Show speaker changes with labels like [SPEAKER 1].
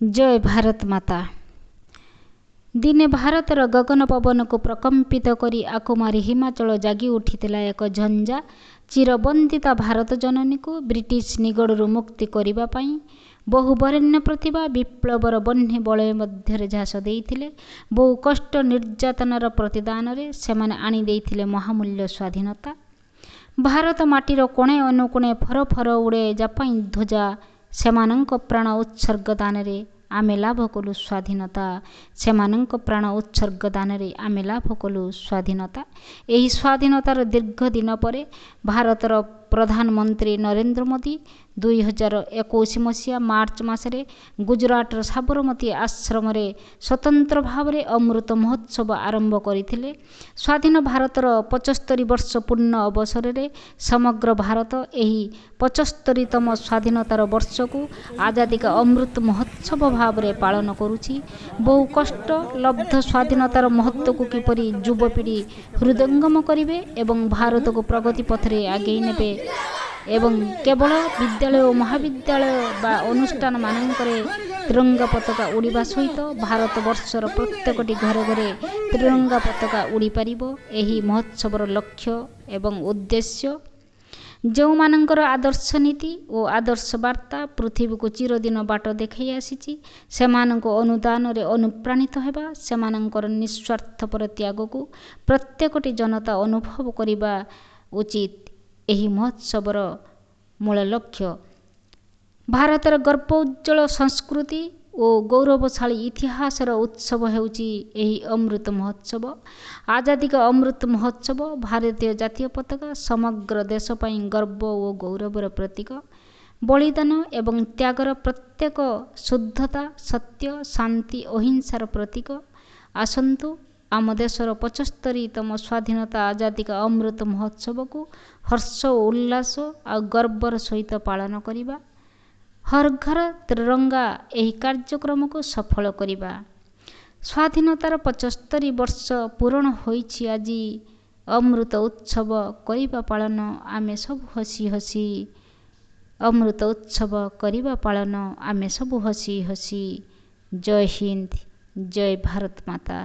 [SPEAKER 1] ଜୟ ଭାରତ ମାତା। ଦିନେ ଭାରତର ଗଗନ ପବନକୁ ପ୍ରକମ୍ପିତ କରି ଆକୁମାରୀ ହିମାଚଳ ଜାଗି ଉଠିଥିଲା ଏକ ଝଞ୍ଜା, ଚିରବନ୍ଦିତା ଭାରତ ଜନନୀକୁ ବ୍ରିଟିଶ ନିଗଡ଼ରୁ ମୁକ୍ତି କରିବା ପାଇଁ। ବହୁ ବରେଣ୍ୟ ପ୍ରତିଭା ବିପ୍ଳବର ବହ୍ନି ବଳୟ ମଧ୍ୟରେ ଝାସ ଦେଇଥିଲେ। ବହୁ କଷ୍ଟ ନିର୍ଯାତନାର ପ୍ରତିଦାନରେ ସେମାନେ ଆଣିଦେଇଥିଲେ ମହାମୂଲ୍ୟ ସ୍ୱାଧୀନତା। ଭାରତ ମାଟିର କୋଣେ ଅନୁକୋଣେ ଫର ଫର ଉଡ଼େ ଜାପାନୀ ଧ୍ୱଜା। ସେମାନଙ୍କ ପ୍ରାଣ ଉତ୍ସର୍ଗ ଦାନରେ ଆମେ ଲାଭ କଲୁ ସ୍ୱାଧୀନତା। ସେମାନଙ୍କ ପ୍ରାଣ ଉତ୍ସର୍ଗ ଦାନରେ ଆମେ ଲାଭ କଲୁ ସ୍ୱାଧୀନତା। ଏହି ସ୍ୱାଧୀନତାର ଦୀର୍ଘ ଦିନ ପରେ ଭାରତର ପ୍ରଧାନମନ୍ତ୍ରୀ ନରେନ୍ଦ୍ର ମୋଦି 2021 ମସିହା ମାର୍ଚ୍ଚ ମାସରେ ଗୁଜୁରାଟର ସାବରମତୀ ଆଶ୍ରମରେ ସ୍ୱତନ୍ତ୍ର ଭାବରେ ଅମୃତ ମହୋତ୍ସବ ଆରମ୍ଭ କରିଥିଲେ। ସ୍ୱାଧୀନ ଭାରତର 75 ବର୍ଷ ପୂର୍ଣ୍ଣ ଅବସରରେ ସମଗ୍ର ଭାରତ ଏହି 75ତମ ସ୍ୱାଧୀନତାର ବର୍ଷକୁ ଆଜାଦୀ କା ଅମୃତ ମହୋତ୍ସବ ଭାବରେ ପାଳନ କରୁଛି। ବହୁ କଷ୍ଟ ଲବ୍ଧ ସ୍ୱାଧୀନତାର ମହତ୍ତ୍ୱକୁ କିପରି ଯୁବପିଢ଼ି ହୃଦୟଙ୍ଗମ କରିବେ ଏବଂ ଭାରତକୁ ପ୍ରଗତି ପଥରେ ଆଗେଇ ନେବେ, ଏବଂ କେବଳ ବିଦ୍ୟାଳୟ ଓ ମହାବିଦ୍ୟାଳୟ ବା ଅନୁଷ୍ଠାନମାନଙ୍କରେ ତ୍ରିରଙ୍ଗା ପତାକା ଉଡ଼ିବା ସହିତ ଭାରତବର୍ଷର ପ୍ରତ୍ୟେକଟି ଘରେ ଘରେ ତ୍ରିରଙ୍ଗା ପତାକା ଉଡ଼ିପାରିବ, ଏହି ମହୋତ୍ସବର ଲକ୍ଷ୍ୟ ଏବଂ ଉଦ୍ଦେଶ୍ୟ। ଯେଉଁମାନଙ୍କର ଆଦର୍ଶ ନୀତି ଓ ଆଦର୍ଶ ବାର୍ତ୍ତା ପୃଥିବୀକୁ ଚିରଦିନ ବାଟ ଦେଖାଇ ଆସିଛି, ସେମାନଙ୍କ ଅନୁଦାନରେ ଅନୁପ୍ରାଣିତ ହେବା, ସେମାନଙ୍କର ନିସ୍ୱାର୍ଥପର ତ୍ୟାଗକୁ ପ୍ରତ୍ୟେକଟି ଜନତା ଅନୁଭବ କରିବା ଉଚିତ, ଏହି ମହୋତ୍ସବର ମୂଳ ଲକ୍ଷ୍ୟ। ଭାରତର ଗର୍ବ ଉଜ୍ଜ୍ୱଳ ସଂସ୍କୃତି ଓ ଗୌରବଶାଳୀ ଇତିହାସର ଉତ୍ସବ ହେଉଛି ଏହି ଅମୃତ ମହୋତ୍ସବ। ଆଜାଦୀ କା ଅମୃତ ମହୋତ୍ସବ। ଭାରତୀୟ ଜାତୀୟ ପତାକା ସମଗ୍ର ଦେଶ ପାଇଁ ଗର୍ବ ଓ ଗୌରବର ପ୍ରତୀକ। ବଳିଦାନ ଏବଂ ତ୍ୟାଗର ପ୍ରତ୍ୟେକ, ଶୁଦ୍ଧତା, ସତ୍ୟ, ଶାନ୍ତି, ଅହିଂସାର ପ୍ରତୀକ। ଆସନ୍ତୁ ଆମ ଦେଶର 75ତମ ସ୍ୱାଧୀନତା ଆଜାଦୀ କା ଅମୃତ ମହୋତ୍ସବକୁ ହର୍ଷ ଓ ଉଲ୍ଲାସ ଆଉ ଗର୍ବର ସହିତ ପାଳନ କରିବା। ହର୍ ଘର ତ୍ରିରଙ୍ଗା ଏହି କାର୍ଯ୍ୟକ୍ରମକୁ ସଫଳ କରିବା। ସ୍ୱାଧୀନତାର 75 ବର୍ଷ ପୂରଣ ହୋଇଛି ଆଜି, ଅମୃତ ଉତ୍ସବ କରିବା ପାଳନ ଆମେ ସବୁ ହସି ହସି। ଅମୃତ ଉତ୍ସବ କରିବା ପାଳନ ଆମେ ସବୁ ହସି ହସି। ଜୟ ହିନ୍ଦ, ଜୟ ଭାରତ ମାତା।